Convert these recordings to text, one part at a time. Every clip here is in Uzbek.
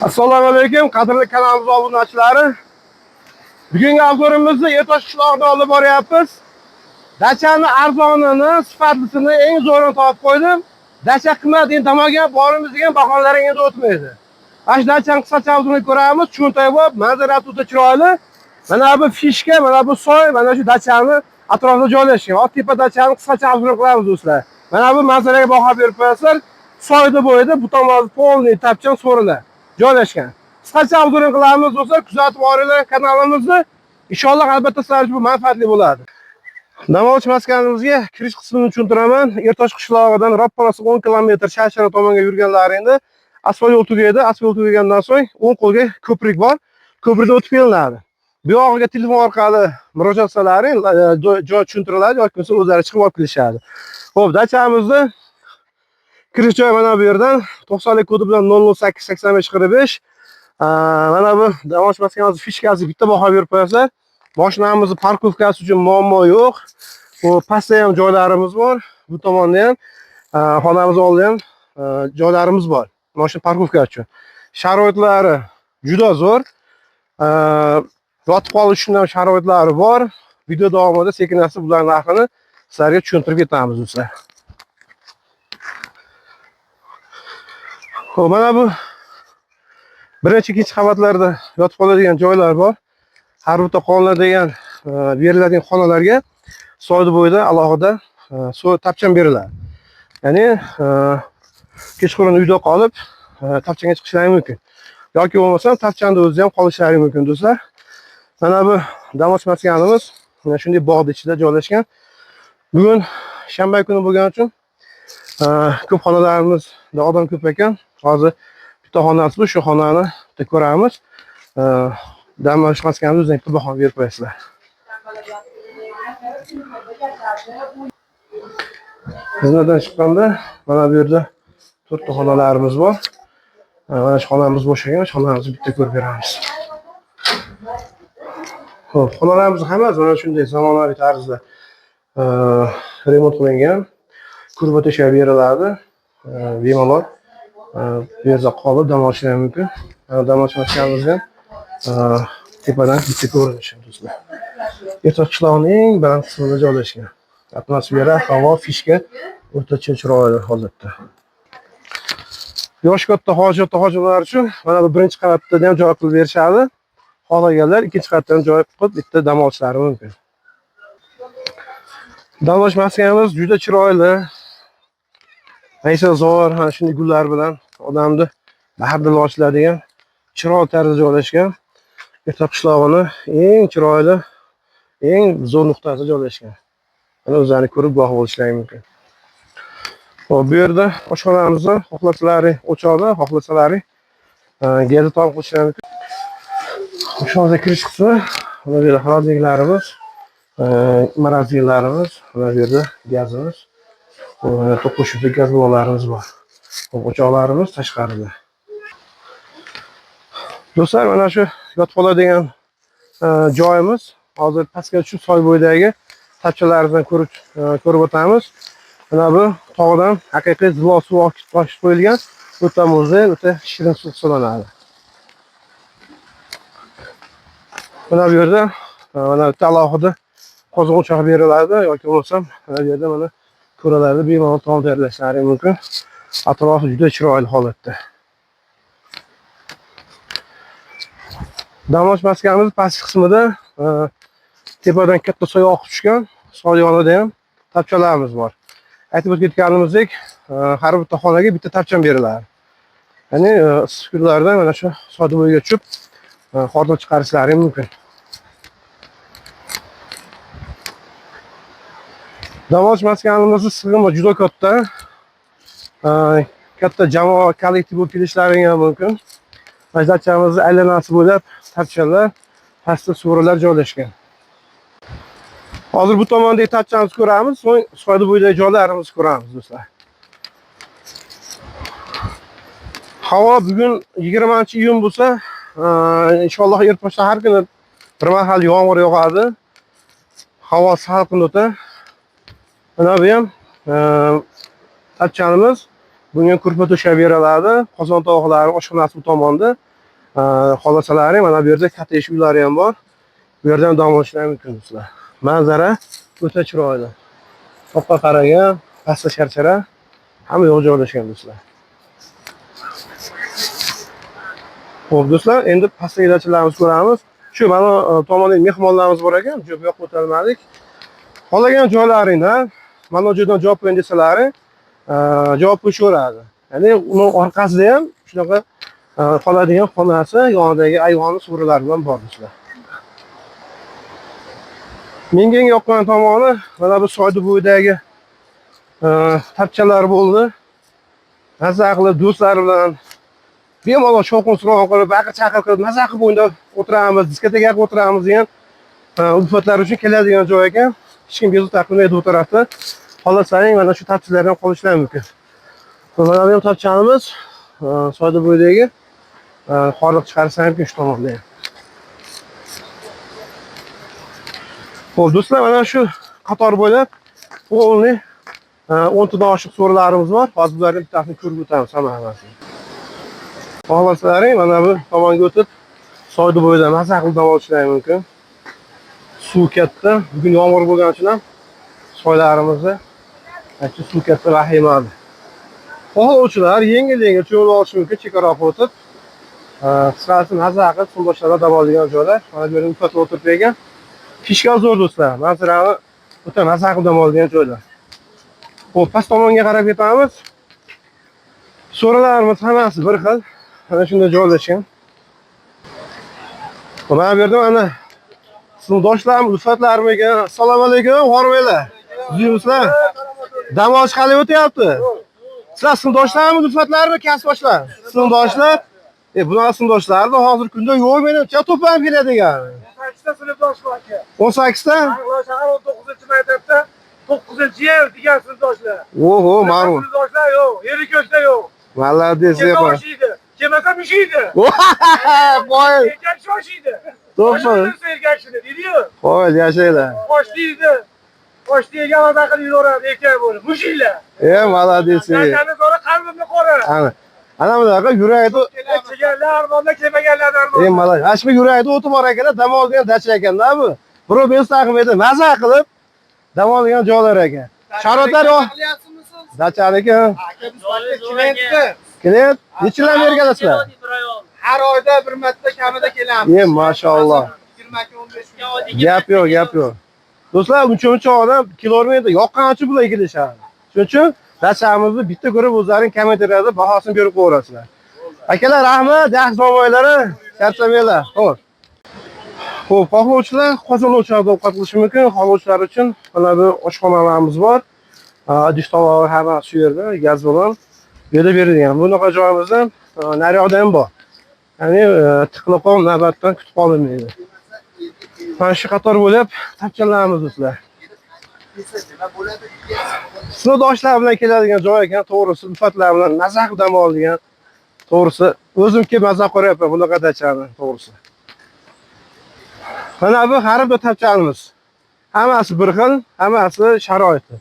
Assalomu alaykum qadrli kanalimiz obunachilari. Bugungi obzorimizni Ertosh qishlog'ida olib boryapmiz. Dachani arzonini, sifatlisini, eng zo'rini topib qo'ydim. Dacha qimmat endi tomonga borimiz degan bahonalar endi o'tmaydi. Mana shu dachani qisqacha obzorini ko'ramiz. Cho'ntakbob, manzarasi o'ta chiroyli. Mana bu fishka, mana bu soy, mana shu dachani atrofida joylashgan. Ottepa dachani qisqacha obzor qilamiz do'stlar. Mana bu manzaraga baho berib qo'yasizlar. Soyda bo'yida bu tomon полный tapchan so'rilar joylashgan. Qisqacha obzor qilamiz do'stlar, kuzatib boringlar kanalimizni. Inshaalloh albatta sizlar uchun bu manfaatli bo'ladi. Dam olish maskanimizga kirish qismini tushuntiraman. Ertosh qishlog'idan roppa-rosa 10 km Sharshara tomonga yurganlaringda asfalt yo'l tugaydi. Asfalt yo'l tugagandan so'ng o'ng qo'lga ko'prik bor. Ko'prikdan o'tib kelinadi. Bu yog'iga telefon orqali murojaat qilsalaring, joy tushuntiriladi yoki bo'lmasa o'zlari chiqib olib kelishadi. Xo'p, dachamizni kirish joyi mana bu yerdan 90lik kodi bilan 008 85 45. Mana bu dam olish maskanimiz fishkasi bitta baho berib qo'yasizlar. Mashinamizni parkovkasi uchun muammo yo'q. Bu pastda ham joylarimiz bor. Bu tomonda ham xonamiz oldida ham joylarimiz bor. Mashina parkovka uchun. Sharoitlari juda zo'r. Yotib qolish uchun ham sharoitlari bor. Video davomida sekin-asta bularning narxini sizlarga tushuntirib ketamiz do'stlar. Xo'p, mana bu birinchi, ikkinchi qavatlarda yotib qoladigan joylar bor. Har bitta qolinadigan beriladigan xonalarga soyda bo'yida alohida suv tapchan beriladi. Ya'ni kechqurun uyda qolib tapchanga chiqishlari mumkin. Yoki bo'lmasam tapchanda o'zi ham qolishlari mumkin do'stlar. Mana bu dam olish maskanimiz mana shunday bog'ning ichida joylashgan. Bugun shanba kuni bo'lgani uchun ko'p xonalarimizda odam ko'p ekan. Hozir bitta xonasi bu, shu xonani bitta ko'ramiz. Dam olish maskanimiz o'zidan bitta baho berib qo'yasizlar. Binodan chiqqanda mana bu yerda to'rtta xonalarimiz bor. Mana shu xonamiz bo'sh ekan, shu xonamizni bitta ko'rib beramiz. Xo'p, xonalarimiz hammasi mana shunday zamonaviy tarzda remont qilingan. Kurba to'shak beriladi. Bemalol bu yerda qolib dam olishlari mumkin. Dam olish maskanimizda ham tepadan bitta ko'rinishi do'stlar. Ertosh qishlog'ining eng baland qismida joylashgan. Atmosfera, havo, fishka o'rtacha chiroyli holatda. Yoshi katta hojatli hojilar uchun mana bu birinchi qavatda ham joy qilib berishadi. Xohlaganlar ikkinchi qavatda ham joy qilib bitta dam olishlari mumkin. Dam olish maskanimiz juda chiroyli. Maysazor, mana shunday gullar bilan odamni bahar dili ochiladigan chiroyli tarzda joylashgan. Ertosh qishlog'ini eng chiroyli, eng zo'r nuqtasida joylashgan. Mana o'zlarini ko'rib guvoh bo'lishlari mumkin. Xo'p, bu yerda oshxonamizni xohlasalari o'choqda, xohlasalari gazda taom qilishlari mumkin. Oshxonaga kirish qismi, mana bu yerda xolodilniklarimiz, морозилlarimiz, mana bu yerda gazimiz, to'qishuvchi gaz ballonlarimiz bor. Xo'p, o'choqlarimiz tashqarida. Do'stlar, mana shu yotib qoladigan joyimiz. Hozir pastga tushib soy bo'yidagi tapchalarimizdan ko'rib o'tamiz. Mana bu tog'dan haqiqiy zilol suv oqib toshib qo'yilgan, o'ta muzey, o'ta shirin suv hisoblanadi. Mana bu yerda mana bitta alohida qozon o'choq beriladi yoki bo'lmasam mana bu yerda mana ko'ralarda bemalol taom tayyorlashlari mumkin. Atrofi juda chiroyli holatda. Dam olish maskanimiz pastki qismida tepadan katta soy oqib tushgan, soy yonida ham tapchalarimiz bor. Aytib o'tib ketganimizdek, har bitta xonaga bitta tapchan beriladi. Ya'ni issiq kunlarda mana shu soy bo'yiga tushib hordiq chiqarishlari mumkin. Dam olish maskanimizni sig'imi juda katta. Katta jamoa kollektiv bo'lib kelishlari ham mumkin. Dachamizni aylanasi bo'ylab tapchalar, pastda so'rilar joylashgan. Hozir bu tomondagi tapchamizni ko'ramiz, so'ng soyda bo'yidagi joylarimizni ko'ramiz do'stlar. Havo bugun 20-iyun bo'lsa, inshaalloh Ertoshda har kuni bir mahal yomg'ir yog'adi. Havo salqin o'ta. Mana bu ham tapchanimiz. Bunga kurpa to'shab beriladi. Qozon tovoqlari oshxonasi bu tomonda. Xohlasalaring mana bu yerda katta ish uylari ham bor. Bu yerdan dam olishlari mumkin do'stlar. Manzara o'ta chiroyli. Toqqa qaragan, pastda sharshara, hamma yoq joylashgan do'stlar. Xo'p do'stlar, endi pastdagi dachalarimizni ko'ramiz. Shu mana tomonda mehmonlarimiz bor ekan, bu yoqqa o'tolmadik. Xohlagan joylaringdan mana bu joydan javob qo'ying desalaring, javob qo'yishaveradi. Ya'ni uni orqasida ham shunaqa qoladigan xonasi, yonidagi ayvoni so'rilari bilan bor do'stlar. Menga eng yoqqan tomoni mana bu soyni bo'yidagi tapchalar bo'ldi. Maza qilib do'stlar bilan bemalol shovqin-suron qilib, baqir-chaqir qilib, maza qilib o'ynab o'tiramiz, diskoteka qilib o'tiramiz degan ulfatlar uchun keladigan joy ekan. Hech kim bezovta qilmaydi bu tarafda. Xohlasang mana shu tapchalardan qolishlar mumkin. Mana bu ham tapchamiz, soyda bo'yidagi horliq chiqarsa mumkin shu tomonda ham. Xo'p, do'stlar, mana shu qator bo'ylab полный 10 tadan oshiq so'rilarimiz bor. Hozir bularni bittasini ko'rib o'tamiz hammasini. Xohlasalaring mana bu tomonga o'tib soyda bo'yida maza qilib dam olishlari mumkin. Suv katta. Bugun yomg'ir bo'lgani uchun ham soylarimizda ancha suv katta vahimali. Xohlovchilar yengil-yengil cho'milib olishi mumkin, chekkaroq o'tib. Qisqasi maza qilib suvdoshlardan dam oladigan joylar. Mana bu yerda ulfatlar o'tirib bergan. Fishka zo'r do'stlar. Manzarani o'ta maza qilib dam oladigan joylar. Xo'p, past tomonga qarab ketamiz. So'rilarimiz hammasi bir xil. Mana shunday joylashgan. Mana bu yerda mana sinfdoshlarimiz, ulfatlarim ekan. Assalomu alaykum, hormanglar. Tuzukmisizlar? Dam olish qalay o'tyapti? Sizlar sinfdoshlarmi, ulfatlarmi, kasbdoshlar? Sinfdoshlar. Bunaqa sinfdoshlarni hozir kunda yo'q menimcha to'planib keladigan. 18 ta sinfdosh bor aka. 18 ta? Shahar 19-maktabda 9-yil degan sinfdoshlar. Oho, ma'lum. Sinfdoshlar yo'q, yeri ko'kda yo'q. Молодец, Kelsa oshiydi, kelmasa mushiydi. Qo'y, Erkak shoshiydi. to'g'ri. Erkak shuni deydi-yu. Qo'y, yashanglar. Osh deydi. Osh degan maza qilib yuraveradi erkak bo'lib. Mushiylar. Молодец. Dachani qora, qalbimni qora. Ana. Ana bunaqa yurakda Kelganlar armonda, kelmaganlar armonda. Malak. Mana shu yurakda o'ti bor ekan, dam oladigan dacha ekanda bu. Birov bezovta qilmaydi, maza qilib dam oladigan joylar ekan. Sharoitlar yo'q. Dachaniki. Aka biz klientni Klient nechidan beri kelasizlar? har oyda bir marta kamida kelamiz. Maşalloh. 20 15 kun. Gap yo'q, gap yo'q. Do'stlar, uncha-muncha odam kelolmaydi, yoqqancha bular kelishadi. Shuning uchun dachamizni bitta ko'rib o'zlaring kommentariyada bahosini berib qo'yaverasizlar. Akalar, rahmat, yaxshi bo'linglar, charchamanglar. Xo'p. Xo'p, xohlovchilar qozon o'choqda ovqat qilishi mumkin. Xohlovchilar uchun mana bu oshxonalarimiz bor. Idish tovog'i hammasi shu yerda, gaz bilan bu yerda berilgan. Bunaqa joyimizdan naryoqda ham bor. Ya'ni tiqilib qolib navbatdan kutib qolinmaydi. Mana shu qator bo'lib tapchalarimiz do'stlar. Sinfdoshlar bilan keladigan joy ekan, to'g'risi ulfatlar bilan maza qilib dam oladigan. To'g'risi o'zim kelib maza ko'ryapman bunaqa dachani, to'g'risi. Mana bu har bir tapchanimiz. Hammasi bir xil, hammasi sharoiti.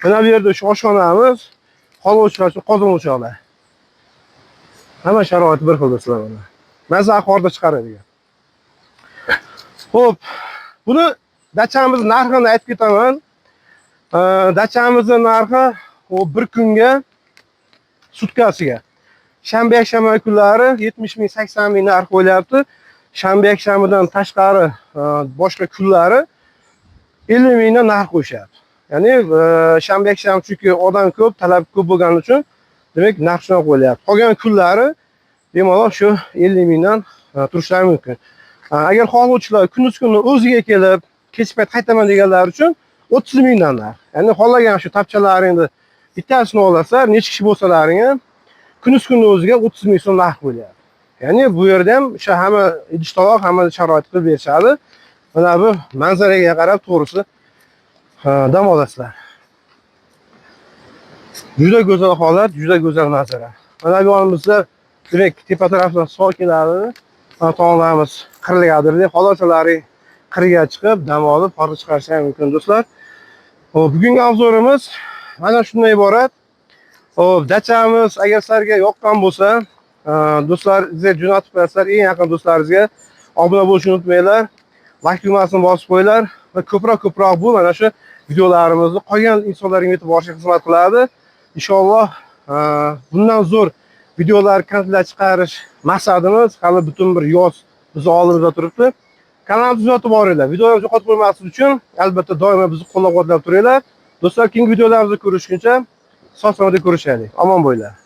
Mana bu yerda shu oshxonamiz, xohlovchilar uchun qozon o'choqlar. Hamma sharoiti bir xil do'stlar mana. Maza horda chiqaradigan. Xo'p, buni dachamiz narxini aytib ketaman. Dachamizning narxi o bir kunga sutkasiga. Shanba yakshanba kunlari 70 ming 80 ming narx qo'yilyapti. Shanba yakshanbadan tashqari boshqa kunlari 50 mingdan narx qo'yishyapti. Ya'ni shanba yakshanba chunki odam ko'p, talab ko'p bo'lgani uchun demak narx shunaqa qo'yilyapti. Qolgan kunlari bemalol shu 50 mingdan turishlari mumkin. Agar xohlovchilar kunduz kuni o'ziga kelib, kech payt qaytaman deganlar uchun 30 mingdan narx. Ya'ni xohlagan shu tapchalaringni bittasini olasizlar, necha kishi bo'lsalaring ham kunduz kuni o'ziga 30 ming so'm narx bo'lyapti. Ya'ni bu yerda ham o'sha hamma idish tovoq, hamma sharoit qilib berishadi. Mana bu manzaraga qarab to'g'risi dam olasizlar. Juda go'zal holat, juda go'zal manzara. Mana bu yonimizda demak tepa tarafdan suv keladi. Mana tomonlarimiz qirilgadir deb xolosalaring qirga chiqib dam olib hordiq chiqarish ham mumkin do'stlar. Xo'p, bugungi obzorimiz mana shundan iborat. Xo'p, dachamiz agar sizlarga yoqqan bo'lsa, Do'stlaringizga jo'natib qo'yasizlar, eng yaqin do'stlaringizga obuna bo'lishni unutmanglar. Like tugmasini bosib qo'yinglar va ko'proq bu mana shu videolarimizni qolgan insonlarga yetib borishiga xizmat qiladi. Inshaalloh bundan zo'r videolar, kontentlar chiqarish maqsadimiz hali butun bir yoz bizni oldimizda turibdi. Kanalimizni kuzatib boringlar. Videolarimizni yo'qotib qo'ymaslik uchun albatta doimo bizni qo'llab-quvvatlab turinglar. Do'stlar, keyingi videolarimizda ko'rishguncha sog' salomat ko'rishaylik. Omon bo'linglar.